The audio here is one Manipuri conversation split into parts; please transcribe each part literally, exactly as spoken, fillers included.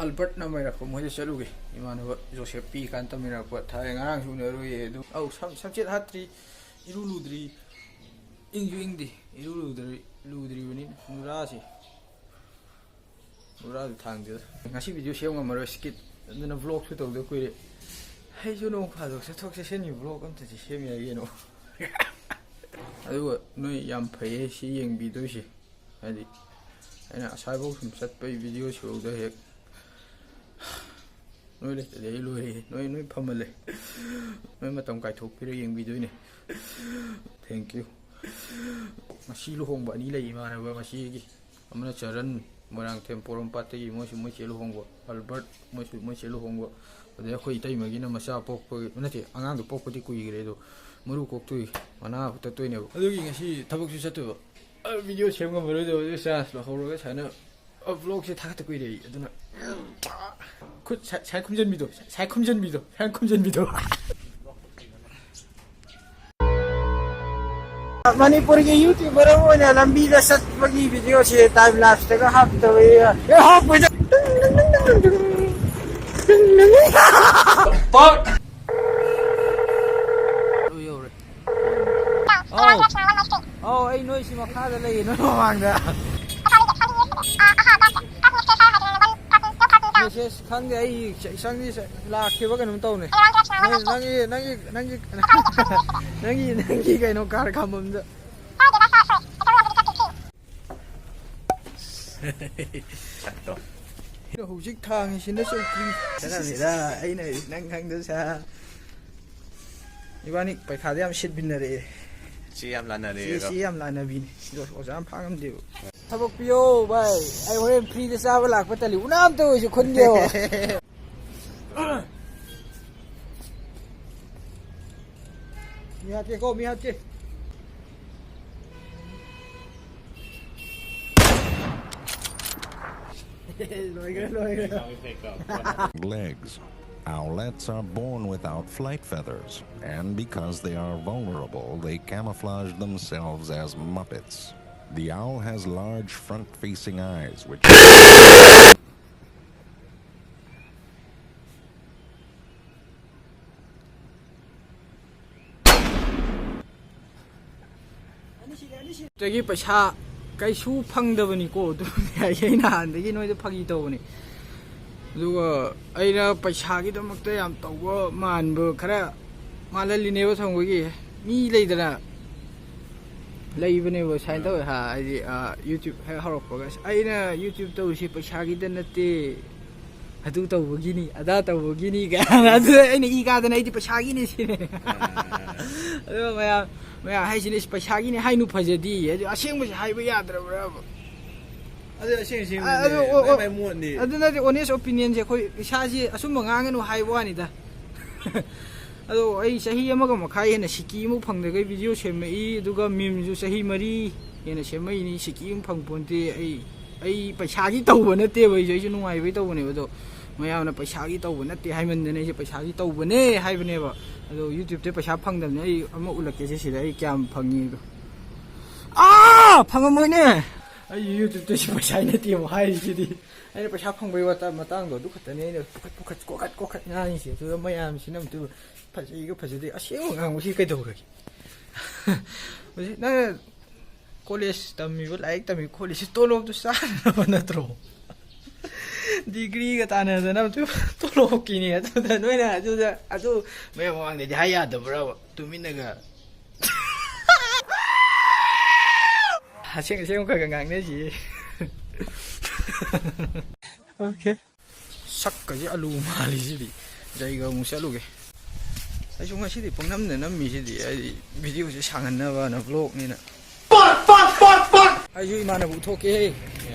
ꯑꯜꯕꯔꯠꯅ ꯃꯩꯔꯛꯄ ꯃꯣꯏꯗ ꯆꯠꯂꯨꯒꯦ꯫ ꯏꯃꯥꯟꯅꯕ ꯖꯣꯁꯦꯞ ꯄꯤ ꯀꯥꯟ ꯇꯝꯃꯤꯟꯅꯔꯛꯄ ꯊꯥꯏ, ꯉꯔꯥꯡꯁꯨ ꯎꯅꯔꯨꯏꯌꯦ꯫ ꯑꯗꯨ ꯑꯧ, ꯁꯝ ꯁꯝꯆꯦꯠ ꯍꯥꯠꯇ꯭ꯔꯤ꯫ ꯏꯔꯨ ꯂꯨꯗ꯭ꯔꯤ꯫ ꯏꯪꯁꯨ ꯏꯪꯗꯦ꯫ ꯏꯔꯨ ꯂꯨꯗ꯭ꯔꯤ꯫ ꯂꯨꯗ꯭ꯔꯤꯕꯅꯤꯅ ꯅꯨꯔꯥꯁꯦ, ꯅꯨꯔꯥꯗꯨ ꯊꯥꯡꯗꯦꯗ꯫ ꯉꯁꯤ ꯚꯤꯗꯤꯑꯣ ꯁꯦꯝ ꯉꯝꯃꯔꯣꯏ, ꯁ꯭ꯀꯤꯠ꯫ ꯑꯗꯨꯅ ꯚ꯭ꯂꯣꯒꯁꯨ ꯇꯧꯗ ꯀꯨꯏꯔꯦ꯫ ꯑꯩꯁꯨ ꯅꯣꯡ ꯐꯥꯗꯣꯛ ꯆꯠꯊꯣꯛ ꯆꯠꯁꯤꯟꯒꯤ ꯚ꯭ꯂꯣꯒ ꯑꯝꯇꯗꯤ ꯁꯦꯝ ꯌꯥꯏ ꯀꯩꯅꯣ꯫ ꯑꯗꯨꯒ ꯅꯣꯏ ꯌꯥꯝ ꯐꯩꯌꯦ ꯁꯤ ꯌꯦꯡꯕꯤꯗꯣꯏꯁꯦ꯫ ꯍꯥꯏꯗꯤ ꯑꯩꯅ ꯑꯁꯥꯏꯐꯥꯎ ꯁꯨꯝ ꯆꯠꯄꯩ ꯚꯤꯗꯤꯑꯣ ꯁꯨꯔꯧꯗ ꯍꯦꯛ ꯅꯣꯏ ꯂꯩꯇꯗꯤ ꯑꯩ ꯂꯣꯏꯔꯦ꯫ ꯅꯣꯏ, ꯅꯣꯏ ꯐꯝꯃꯜꯂꯦ꯫ ꯅꯣꯏ ꯃꯇꯝ ꯀꯥꯏꯊꯣꯛꯄꯤꯔ ꯌꯦꯡꯕꯤꯗꯣꯏꯅꯦ꯫ Thank you꯫ ꯉꯁꯤ ꯂꯨꯍꯣꯡꯕ ꯑꯅꯤ ꯂꯩ ꯏꯃꯥꯟꯅꯕ ꯉꯁꯤꯒꯤ꯫ ꯑꯃꯅ ꯆꯔꯟ, ꯃꯣꯏꯔꯥꯡꯊꯦꯝ ꯄꯣꯔꯣꯝꯄꯥꯠꯇꯒꯤ, ꯃꯣꯏꯁꯨ ꯃꯣꯏ ꯆꯦ ꯂꯨꯍꯣꯡꯕ, ꯑꯜꯕꯔꯠ, ꯃꯣꯏꯁꯨ ꯃꯣꯏ ꯆꯦ ꯂꯨꯍꯣꯡꯕ꯫ ꯑꯗꯩ ꯑꯩꯈꯣꯏ ꯏꯇꯩꯃꯒꯤꯅ ꯃꯆꯥ ꯄꯣꯛꯄꯒꯤ, ꯅꯠꯇꯦ, ꯑꯉꯥꯡꯗꯣ ꯄꯣꯛꯄꯗꯤ ꯀꯨꯏꯈ꯭ꯔꯦ ꯑꯗꯣ ꯃꯔꯨ ꯀꯣꯛꯇꯣꯏ ꯃꯅꯥ ꯍꯨꯠꯇꯠꯇꯣꯏꯅꯦꯕ꯫ ꯑꯗꯨꯒꯤ ꯉꯁꯤ ꯊꯕꯛꯁꯨ ꯆꯠꯇꯣꯏꯕ꯫ ꯑ, ꯚꯤꯗꯤꯑꯣ ꯁꯦꯝ ꯉꯝꯃꯔꯣꯏꯗꯕ ꯑꯗꯨ ꯆꯥꯟꯁ ꯂꯧꯍꯧꯔꯒ ꯁꯨꯃꯥꯏꯅ, ꯑ, ꯚ꯭ꯂꯣꯒꯁꯦ ꯊꯥꯒꯠꯇ ꯀꯨꯏꯔꯦ ꯑꯩ꯫ ꯑꯗꯨꯅ ꯈꯨꯠ ꯁꯥꯏ, ꯁꯥꯏ ꯈꯨꯝꯖꯟꯕꯤꯗꯣ, ꯁꯥꯏ ꯈꯨꯝꯖꯟꯕꯤꯗꯣ, ꯁꯥꯏ ꯈꯨꯝꯖꯟꯕꯤꯗꯣ꯫ ꯃꯅꯤꯄꯨꯔꯒꯤ ꯌꯨꯇ꯭ꯌꯨꯕꯔ ꯑꯃ ꯑꯣꯏꯅ ꯂꯝꯕꯤꯗ ꯆꯠꯄꯒꯤ ꯚꯤꯗꯤꯑꯣꯁꯦ ꯇꯥꯏꯝ ꯂꯥꯞꯁꯇꯒ ꯍꯥꯞꯇꯕ, ꯑꯦ, ꯍꯥꯞꯄꯣꯏꯗ꯫ ꯑꯧ, ꯑꯧ, ꯑꯩ ꯅꯣꯏꯁꯤ ꯃꯈꯥꯗ ꯂꯩꯌꯦ, ꯅꯣꯏ ꯃꯃꯥꯡꯗ꯫ ꯃꯦꯁꯦꯖ ꯈꯪꯗꯦ, ꯑꯩ ꯆ-, ꯆꯪꯗꯤ ꯆ-, ꯂꯥꯛꯈꯤꯕ ꯀꯩꯅꯣꯝ ꯇꯧꯅꯦ꯫ ꯅꯪ-, ꯅꯪꯒꯤ, ꯅꯪꯒꯤ, ꯅꯪꯒꯤ, ꯅꯪꯒꯤ, ꯅꯪꯒꯤ ꯀꯩꯅꯣ ꯀꯥꯔ ꯈꯥꯝꯕꯝꯗ꯫ ꯁꯛꯇꯣ꯫ ꯍꯧꯖꯤꯛ ꯊꯥꯡꯉꯤꯁꯤꯅ ꯆꯧꯀ꯭ꯔꯤ꯫ ꯆꯠꯂꯝꯃꯤꯗ, ꯑꯩꯅ ꯅꯪ ꯈꯪꯗ ꯁꯥ꯫ ꯏꯕꯥꯅꯤ ꯄꯩꯈꯥꯗ ꯌꯥꯝ ꯁꯤꯠ ꯕꯤꯟꯅꯔꯛꯑꯦ꯫ ꯆꯦ ꯌꯥꯝ ꯂꯥꯟꯅꯔꯦ ꯆꯦ, ꯑꯗꯣ꯫ ꯆꯦ ꯌꯥꯝ ꯂꯥꯟꯅꯕꯤꯅꯤ꯫ ꯑꯗꯣ ꯑꯣꯖꯥ ꯌꯥꯝ ꯐꯥ ꯉꯝꯗꯦꯕ꯫ ꯊꯕꯛ ꯄꯤꯌꯣ ꯚꯥꯏ, ꯑꯩ ꯍꯣꯔꯦꯟ ꯐ꯭ꯔꯤꯗ ꯆꯥꯕ ꯂꯥꯛꯄ ꯇꯜꯂꯤ, ꯎꯅꯥ ꯑꯝꯇ ꯑꯣꯏꯁꯨ ꯈꯨꯟꯒꯦꯕ꯫ ꯃꯤ ꯍꯥꯠꯀꯦꯀꯣ, ꯃꯤ ꯍꯥꯠꯀꯦ꯫ ꯂꯣꯏꯈ꯭ꯔꯦ, ꯂꯣꯏꯈ꯭ꯔꯦ꯫ Legs. Owlets are born without flight feathers, and because they are vulnerable, they camouflage themselves as muppets. The owl has large front-facing eyes, which ꯑꯗꯒꯤ ꯄꯩꯁꯥ ꯀꯩꯁꯨ ꯐꯪꯗꯕꯅꯤꯀꯣ, ꯑꯗꯨꯕꯨꯗꯤ ꯑꯩ ꯅꯍꯥꯟꯗꯒꯤ ꯅꯣꯏꯗ ꯐꯥꯒꯤ ꯇꯧꯕꯅꯤ꯫ ꯑꯗꯨꯒ ꯑꯩꯅ ꯄꯩꯁꯥꯒꯤꯗꯃꯛꯇ ꯌꯥꯝ ꯇꯧꯕ ꯃꯥꯟꯕ ꯈꯔ ꯃꯥꯜꯍꯜꯂꯤꯅꯦꯕ꯫ ꯊꯝꯕꯒꯤ ꯃꯤ ꯂꯩꯗꯅ, ꯂꯩꯕꯅꯦꯕ ꯁꯨꯃꯥꯏꯅ ꯇꯧꯋꯦ ꯍꯥ, ꯍꯥꯏꯗꯤ, ꯑ, YouTube ꯍꯦꯛ ꯍꯧꯔꯛꯄꯒ, "ꯑꯁ, ꯑꯩꯅ YouTube ꯇꯧꯔꯤꯁꯤ ꯄꯩꯁꯥꯒꯤꯗ ꯅꯠꯇꯦ, ꯑꯗꯨ ꯇꯧꯕꯒꯤꯅꯤ, ꯑꯗꯥ ꯇꯧꯕꯒꯤꯅꯤ" ꯀꯥꯏꯅ꯫ ꯑꯗꯨꯗ ꯑꯩꯅ ꯏ ꯀꯥꯗꯅ, "ꯑꯩꯗꯤ ꯄꯩꯁꯥꯒꯤꯅꯦ" ꯁꯤꯅꯦ꯫ ꯑꯗꯨꯒ ꯃꯌꯥꯝ, ꯃꯌꯥꯝ ꯍꯥꯏꯁꯤꯅꯦ, "ꯑꯁ, ꯄꯩꯁꯥꯒꯤꯅꯦ ꯍꯥꯏꯅꯨ, ꯐꯖꯗꯦ", ꯑꯗꯨ ꯑꯁꯦꯡꯕꯁꯦ ꯍꯥꯏꯕ ꯌꯥꯗ꯭ꯔꯕ꯭ꯔꯕ? ꯑꯗꯨ ꯑꯁꯦꯡ ꯑꯁꯦꯡꯕꯅꯦ, ꯑꯗꯨ, ꯑꯣ, ꯃꯥꯏ ꯑꯣ, ꯃꯥꯏ ꯃꯣꯠꯅꯤ꯫ ꯑꯗꯨ ꯅꯠꯇꯦ, honest opinion ꯁꯦ ꯑꯩꯈꯣꯏ ꯏꯁꯥꯁꯦ ꯑꯆꯨꯝꯕ ꯉꯥꯡꯒꯅꯨ ꯍꯥꯏꯕ ꯋꯥꯅꯤꯗ꯫ ꯑꯗꯣ ꯑꯩ ꯆꯍꯤ ꯑꯃꯒ ꯃꯈꯥꯏ ꯍꯦꯟꯅ ꯁꯤꯀꯤ ꯑꯃ ꯐꯪꯗꯈꯩ video ꯁꯦꯝꯃꯛꯏ, ꯑꯗꯨꯒ meme ꯁꯨ ꯆꯍꯤ ꯃꯔꯤ ꯍꯦꯟꯅ ꯁꯦꯝꯃꯛꯏꯅꯤ, ꯁꯤꯀꯤ ꯑꯃ ꯐꯪ ꯄꯣꯟꯇꯦ꯫ ꯑꯩ, ꯑꯩ ꯄꯩꯁꯥꯒꯤ ꯇꯧꯕ ꯅꯠꯇꯦꯕ, ꯑꯩꯁꯨ, ꯑꯩꯁꯨ ꯅꯨꯡꯉꯥꯏꯕꯩ ꯇꯧꯕꯅꯦꯕ꯫ ꯑꯗꯣ ꯃꯌꯥꯝꯅ ꯄꯩꯁꯥꯒꯤ ꯇꯧꯕ ꯅꯠꯇꯦ ꯍꯥꯏꯃꯟꯗꯅ ꯑꯩꯁꯦ ꯄꯩꯁꯥꯒꯤ ꯇꯧꯕꯅꯦ ꯍꯥꯏꯕꯅꯦꯕ꯫ ꯑꯗꯣ YouTube ꯇ ꯄꯩꯁꯥ ꯐꯪꯗꯕꯅꯦ꯫ ꯑꯩ ꯑꯃ ꯎꯠꯂꯛꯀꯦꯁꯦ ꯁꯤꯗ ꯑꯩ ꯀꯌꯥꯝ ꯐꯪꯉꯤꯗꯣ꯫ ꯑꯥ! ꯐꯪꯉꯝꯃꯣꯏꯅꯦ! ꯑꯩ YouTube ꯇ ꯁꯤ ꯄꯩꯁꯥ ꯅꯠꯇꯦ ꯑꯃꯨꯛ ꯍꯥꯏꯔꯤꯁꯤꯗꯤ꯫ ꯑꯩꯅ ꯄꯩꯁꯥ ꯐꯪꯕꯩ ꯋꯥꯇ-, ꯃꯇꯥꯡꯗꯣ ꯑꯗꯨ ꯈꯛꯇꯅꯦ ꯑꯩꯅ ꯄꯨꯈꯠ, ꯄꯨꯈꯠ, ꯀꯣꯈꯠ, ꯀꯣꯈꯠ ꯉꯥꯡꯉꯤꯁꯦ꯫ ꯑꯗꯨꯗ ꯃꯌꯥꯝꯁꯤꯅ ꯑꯃꯨꯛꯇꯣꯏꯕ, "ꯐꯖꯩꯒ ꯐꯖꯗꯦ", ꯑꯁꯦꯡꯕ ꯉꯥꯡꯕꯁꯤ ꯀꯩꯗꯧꯔꯒꯦ? ꯍꯧꯖꯤꯛ ꯅꯪꯅ college ꯇꯝꯃꯤꯕ, ꯂꯥꯏꯔꯤꯛ ꯇꯝꯃꯤꯕ ꯈꯣꯠꯂꯤꯁꯤ ꯇꯣꯂꯣꯞꯇꯨ ꯆꯥꯅꯕ ꯅꯠꯇ꯭ꯔꯣ? Degree ꯒ ꯇꯥꯟꯅꯗꯅ ꯑꯗꯨ ꯇꯣꯂꯣꯞꯀꯤꯅꯤ꯫ ꯑꯗꯨꯗ ꯅꯣꯏꯅ ꯑꯗꯨꯗ, ꯑꯗꯨ ꯃꯌꯥꯝ ꯃꯃꯥꯡꯗꯗꯤ ꯍꯥꯏ ꯌꯥꯗꯕ꯭ꯔꯕ? ꯇꯨꯃꯤꯟꯅꯒ꯫ ꯑꯁꯦꯡ ꯑꯁꯦꯡꯕ ꯈꯔ ꯈꯔ ꯉꯥꯡꯅꯁꯤ꯫ Okay꯫ ꯁꯛꯀꯁꯦ ꯑꯂꯨ ꯃꯥꯜꯂꯤꯁꯤꯗꯤ꯫ ꯖꯩꯒ ꯑꯃꯨꯛ ꯆꯠꯂꯨꯒꯦ꯫ ꯑꯩꯁꯨ ꯉꯁꯤꯗꯤ ꯄꯪꯅꯝꯗ ꯅꯝꯃꯤꯁꯤꯗꯤ, ꯍꯥꯏꯗꯤ video ꯁꯦ ꯁꯥꯡꯍꯟꯅꯕꯅ, vlog ꯅꯤꯅ꯫ ꯑꯩꯁꯨ ꯏꯃꯥꯟꯅꯕ ꯎꯊꯣꯛꯀꯦ꯫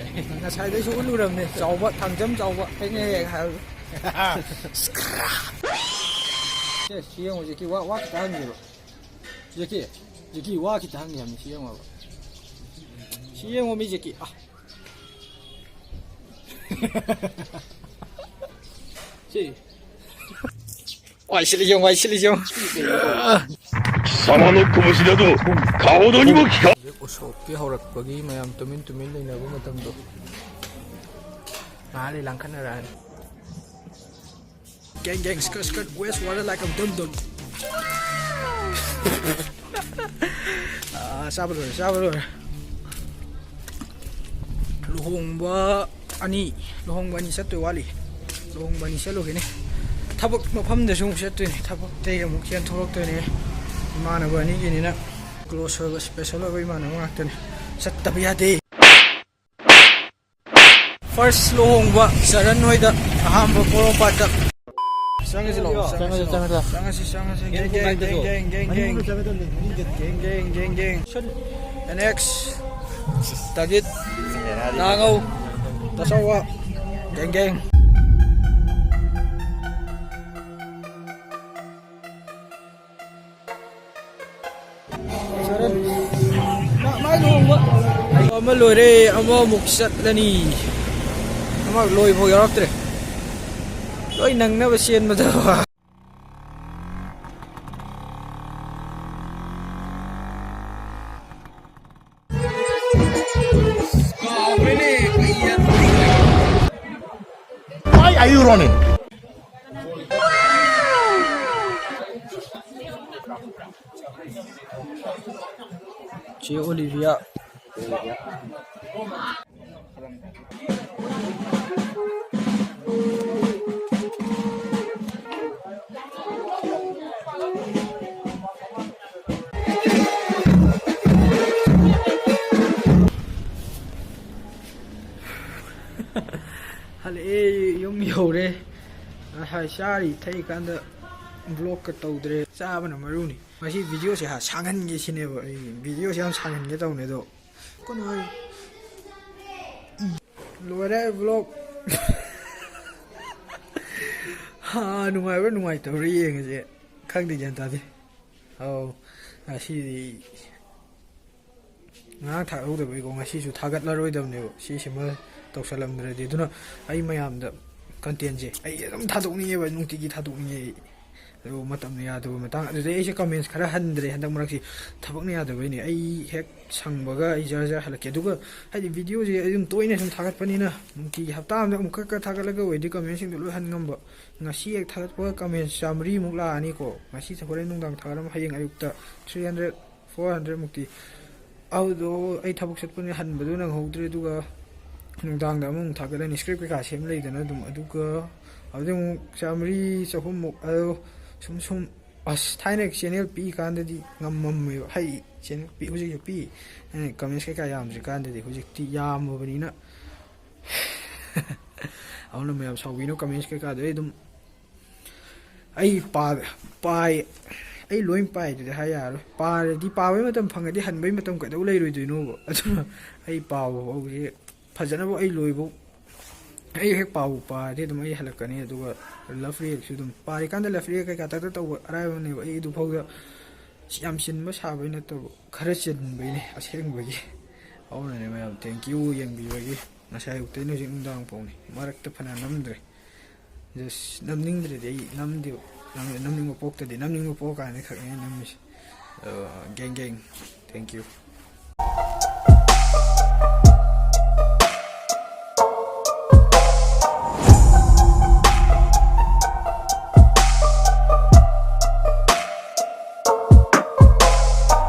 ꯉꯁꯥꯏꯗꯩꯁꯨ ꯎꯠꯂꯨꯔꯕꯅꯦ꯫ ꯆꯥꯎꯕ, ꯊꯥꯡꯖꯝ ꯆꯥꯎꯕ꯫ ꯑꯩꯅ ꯍꯦꯛ ꯍꯥꯏꯕꯗꯣ꯫ ꯁꯦ, ꯁꯤ ꯌꯦꯡꯉꯨ, ꯍꯧꯖꯤꯛꯀꯤ ꯋꯥ, ꯋꯥ ꯈꯤꯇ ꯍꯪꯒꯦꯕ꯫ ꯖꯦꯀꯤ, ꯖꯦꯀꯤ, ꯋꯥ ꯈꯤꯇ ꯍꯪꯒꯦ ꯍꯥꯏꯕꯅꯤ, ꯁꯤ ꯌꯦꯡꯉꯣꯕ꯫ ꯁꯤ ꯌꯦꯡꯉꯣ ꯃꯤ, ꯖꯦꯀꯤ꯫ ꯑꯥ꯫ ꯁꯤ꯫ ꯋꯥꯏ ꯁꯤꯠꯂꯤ ꯌꯦꯡꯉꯣ, ꯋꯥꯏ ꯁꯤꯠꯂꯤ ꯌꯦꯡꯉꯣ꯫ 貴様の拳など、かほどにも利か ꯍꯧꯖꯤꯛ ꯎꯁꯣꯞꯀꯤ ꯍꯧꯔꯛꯄꯒꯤ ꯃꯌꯥꯝ ꯇꯨꯃꯤꯟ ꯇꯨꯃꯤꯟ ꯂꯩꯅꯕ ꯃꯇꯝꯗꯣ꯫ ꯉꯥꯏꯍꯥꯛ ꯂꯩ ꯂꯥꯡꯈꯠꯅꯔꯛꯑꯅꯤ꯫ Gang, gang, skirt, skirt, waist, water like I'm dum dum. ꯑꯥ, ꯆꯥꯕ ꯂꯣꯏꯔꯦ, ꯆꯥꯕ ꯂꯣꯏꯔꯦ꯫ ꯂꯨꯍꯣꯡꯕ ꯑꯅꯤ, ꯂꯨꯍꯣꯡꯕ ꯑꯅꯤ ꯆꯠꯇꯣꯏ ꯋꯥꯠꯂꯤ꯫ ꯂꯨꯍꯣꯡꯕ ꯑꯅꯤ ꯆꯠꯂꯨꯈꯤꯅꯤ꯫ ꯊꯕꯛ ꯃꯐꯝꯗꯁꯨ ꯑꯃꯨꯛ ꯆꯠꯇꯣꯏꯅꯤ꯫ ꯊꯕꯛꯇꯩ ꯑꯃꯨꯛ ꯆꯦꯟꯊꯣꯔꯛꯇꯣꯏꯅꯤ꯫ ꯏꯃꯥꯟꯅꯕ ꯑꯅꯤꯒꯤꯅꯤꯅ close ꯑꯣꯏꯕ, special ꯑꯣꯏꯕ ꯏꯃꯥꯟꯅꯕ ꯉꯥꯛꯇꯅꯤ꯫ ꯆꯠꯇꯕ ꯌꯥꯗꯦ꯫ First ꯂꯨꯍꯣꯡꯕ ꯆꯔꯟ ꯍꯣꯏꯗ, ꯑꯍꯥꯟꯕ ꯄꯣꯔꯣꯝꯄꯥꯠꯇ꯫ ꯆꯪꯉꯁꯤ ꯂꯥꯛꯑꯣ, ꯆꯪꯉꯁꯤ, ꯆꯪꯉꯁꯤ ꯂꯥꯛꯑꯣ꯫ ꯆꯪꯉꯁꯤ, ꯆꯪꯉꯁꯤ꯫ ꯒꯦꯡ, ꯒꯦꯡ, ꯒꯦꯡ, ꯒꯦꯡ, ꯒꯦꯡ, ꯒꯦꯡ꯫ ꯒꯦꯡ, ꯒꯦꯡ, ꯒꯦꯡ, ꯒꯦꯡ꯫ Next꯫ ꯇꯥꯒꯤꯠ꯫ ꯅꯥꯉꯧ꯫ ꯇꯥꯆꯧꯋꯥ꯫ ꯒꯦꯡ, ꯒꯦꯡ꯫ ꯆꯔꯟ꯫ ꯃꯥ-, ꯃꯥꯏ ꯂꯨꯍꯣꯡꯕ꯫ ꯑꯃ ꯂꯣꯏꯔꯦ, ꯑꯃꯃꯨꯛ ꯆꯠꯂꯅꯤ꯫ ꯑꯃ ꯂꯣꯏꯐꯥꯎ ꯌꯥꯎꯔꯛꯇ꯭ꯔꯦ꯫ ꯂꯣꯏ ꯅꯪꯅꯕ ꯆꯦꯟꯕꯗ꯫ Why are you running? ꯆꯦ ꯑꯣꯂꯤꯚꯤꯌꯥ꯫ ꯍꯜꯂꯛꯑꯦ, ꯌꯨꯝ ꯌꯧꯔꯦ꯫ ꯉꯁꯥꯏ ꯆꯥꯔꯤ ꯊꯛꯏꯀꯥꯟꯗ vlogꯀ ꯇꯧꯗ꯭ꯔꯦ꯫ ꯆꯥꯕꯅ ꯃꯔꯨꯅꯤ꯫ ꯉꯁꯤ videoꯁꯦ ꯍꯥ ꯁꯥꯡꯍꯟꯒꯦ ꯁꯤꯅꯦꯕ꯫ ꯑꯩ videoꯁꯦ ꯌꯥꯝ ꯁꯥꯡꯍꯟꯒꯦ ꯇꯧꯅꯦ, ꯑꯗꯣ ꯀꯩꯅꯣ ꯍꯥꯏ-, ꯂꯣꯏꯔꯦ vlog꯫ ꯍꯥ, ꯅꯨꯡꯉꯥꯏꯕ꯭ꯔꯥ ꯅꯨꯡꯉꯥꯏꯇꯕ꯭ꯔꯥ ꯌꯦꯡꯉꯁꯦ꯫ ꯈꯪꯗꯦ, ꯒ꯭ꯌꯥꯟ ꯇꯥꯗꯦ꯫ ꯑꯧ, ꯉꯁꯤꯗꯤ ꯉꯔꯥꯡ ꯊꯥꯒꯠꯍꯧꯗꯕꯩꯀꯣ, ꯉꯁꯤꯁꯨ ꯊꯥꯒꯠꯂꯔꯣꯏꯗꯕꯅꯦꯕ꯫ ꯁꯤꯁꯤꯃ ꯇꯧꯁꯜꯂꯝꯗ꯭ꯔꯗꯤ꯫ ꯑꯗꯨꯅ ꯑꯩ ꯃꯌꯥꯝꯗ contentꯁꯦ ꯑꯩ ꯑꯗꯨꯝ ꯊꯥꯗꯣꯛꯅꯤꯡꯉꯦꯕ, ꯅꯨꯡꯇꯤꯒꯤ ꯊꯥꯗꯣꯛꯅꯤꯡꯉꯦ ꯑꯩ꯫ ꯑꯗꯨꯕꯨ ꯃꯇꯝꯅ ꯌꯥꯗꯕ ꯃꯇꯥꯡ, ꯑꯗꯨꯗꯩ ꯑꯩꯁꯦ comments ꯈꯔ ꯍꯟꯗ꯭ꯔꯦ ꯍꯟꯗꯛ ꯃꯔꯛꯁꯤ꯫ ꯊꯕꯛꯅ ꯌꯥꯗꯕꯩꯅꯦ꯫ ꯑꯩ ꯍꯦꯛ ꯁꯪꯕꯒ ꯑꯩ ꯖꯔ ꯖꯔ ꯍꯜꯂꯛꯀꯦ꯫ ꯑꯗꯨꯒ ꯍꯥꯏꯗꯤ videoꯁꯦ ꯑꯩ ꯑꯗꯨꯝ ꯇꯣꯏꯅ ꯁꯨꯝ ꯊꯥꯒꯠꯄꯅꯤꯅ, ꯅꯨꯡꯇꯤꯒꯤ ꯍꯞꯇꯥ ꯑꯃꯗ ꯑꯃꯨꯛꯈꯛꯀ ꯊꯥꯒꯠꯂꯒ ꯑꯣꯏꯗꯤ commentꯁꯤꯡꯗꯣ ꯂꯣꯏ ꯍꯟ ꯉꯝꯕ꯫ ꯉꯁꯤ ꯍꯦꯛ ꯊꯥꯒꯠꯄꯒ comments ꯆꯥꯃꯔꯤꯃꯨꯛ ꯂꯥꯛꯑꯅꯤꯀꯣ꯫ ꯉꯁꯤ ꯍꯣꯔꯦꯟ ꯅꯨꯡꯗꯥꯡ ꯊꯥꯒꯠꯂꯝꯃ ꯍꯌꯦꯡ ꯑꯌꯨꯛꯇ three hundred, four hundred ꯃꯨꯛꯇꯤ꯫ ꯑꯗꯨꯗꯣ ꯑꯩ ꯊꯕꯛ ꯆꯠꯄꯅꯤꯅ ꯍꯟꯕꯗꯣ ꯅꯪꯍꯧꯗ꯭ꯔꯦ꯫ ꯑꯗꯨꯒ ꯅꯨꯡꯗꯥꯡꯗ ꯑꯃꯃꯨꯛ ꯊꯥꯒꯠꯂꯅꯤ, ꯁ꯭ꯀ꯭ꯔꯤꯞ ꯀꯩꯀꯥ ꯁꯦꯝ ꯂꯩꯗꯅ ꯑꯗꯨꯝ꯫ ꯑꯗꯨꯒ ꯑꯗꯨꯗꯩ ꯑꯃꯨꯛ ꯆꯥꯝꯃꯔꯤ ꯆꯍꯨꯝꯃꯨꯛ ꯑꯗꯣ ꯁꯨꯝ ꯁꯨꯝ ꯑꯁ ꯊꯥꯏꯅ ꯆꯦꯅꯦꯜ ꯄꯤꯛꯏꯀꯥꯟꯗꯗꯤ ꯉꯝꯃꯝꯃꯦꯕ꯫ ꯍꯩ ꯆꯦꯅꯦꯜ ꯄꯤ ꯍꯧꯖꯤꯛꯁꯨ ꯄꯤ, ꯀꯃꯦꯟꯁ ꯀꯩꯀꯥ ꯌꯥꯝꯗ꯭ꯔꯤꯀꯥꯟꯗꯗꯤ꯫ ꯍꯧꯖꯤꯛꯇꯤ ꯌꯥꯝꯃꯕꯅꯤꯅ ꯑꯗꯨꯅ ꯃꯌꯥꯝ ꯁꯥꯎꯕꯤꯅꯣ꯫ ꯀꯃꯦꯟꯁ ꯀꯩꯀꯥꯗꯣ ꯑꯩ ꯑꯗꯨꯝ ꯑꯩ ꯄꯥ ꯄꯥꯏ ꯑꯩ ꯂꯣꯏ ꯄꯥꯏꯗꯨꯗꯤ ꯍꯥꯏ ꯌꯥꯔꯣꯏ꯫ ꯄꯥꯔꯗꯤ ꯄꯥꯕꯩ ꯃꯇꯝ ꯐꯪꯉꯗꯤ ꯍꯟꯕꯩ ꯃꯇꯝ ꯀꯩꯗꯧ ꯂꯩꯔꯣꯏꯗꯣꯏꯅꯣꯕ? ꯑꯗꯨꯅ ꯑꯩ ꯄꯥꯕ ꯐꯥꯎꯁꯦ ꯐꯖꯅꯕ ꯑꯩ ꯂꯣꯏꯕꯧ ꯑꯩ ꯍꯦꯛ ꯄꯥꯕꯨ ꯄꯥꯔꯗꯤ ꯑꯗꯨꯝ ꯑꯩ ꯍꯜꯂꯛꯀꯅꯤ꯫ ꯑꯗꯨꯒ ꯂꯐ ꯔꯤꯌꯦꯛꯁꯨ ꯑꯗꯨꯝ ꯄꯥꯔꯤꯀꯥꯟꯗ ꯂꯐ ꯔꯤꯌꯦꯛ ꯀꯩꯀꯥ ꯇꯛꯇ ꯇꯧꯕ ꯑꯔꯥꯏꯕꯅꯦꯕ꯫ ꯑꯩ ꯑꯗꯨꯐꯥꯎꯗ ꯌꯥꯝ ꯆꯤꯟꯕ ꯁꯥꯕꯩ ꯅꯠꯇꯕ ꯈꯔ ꯆꯤꯟꯕꯩꯅꯦ ꯑꯁꯦꯡꯕꯒꯤ꯫ ꯑꯗꯨꯅꯅꯦ ꯃꯌꯥꯝ thank you ꯌꯦꯡꯕꯤꯕꯒꯤ꯫ ꯉꯁꯥꯏ ꯑꯌꯨꯛꯇꯩꯅ ꯍꯧꯖꯤꯛ ꯅꯨꯡꯗꯥꯡ ꯐꯥꯎꯅꯤ ꯃꯔꯛꯇ ꯐꯅ ꯅꯝꯗ꯭ꯔꯦ꯫ Just ꯅꯝꯅꯤꯡꯗ꯭ꯔꯗꯤ ꯑꯩ ꯅꯝꯗꯦꯕ꯫ ꯅꯝ- ꯅꯝꯅꯤꯡꯕ ꯄꯣꯛꯇꯗꯤ, ꯅꯝꯅꯤꯡꯕ ꯄꯣꯛꯑꯀꯥꯟꯗ ꯈꯛꯅꯦ ꯑꯩ ꯅꯝꯃꯤꯁꯦ꯫ ꯑꯗꯣ gang gang, thank you꯫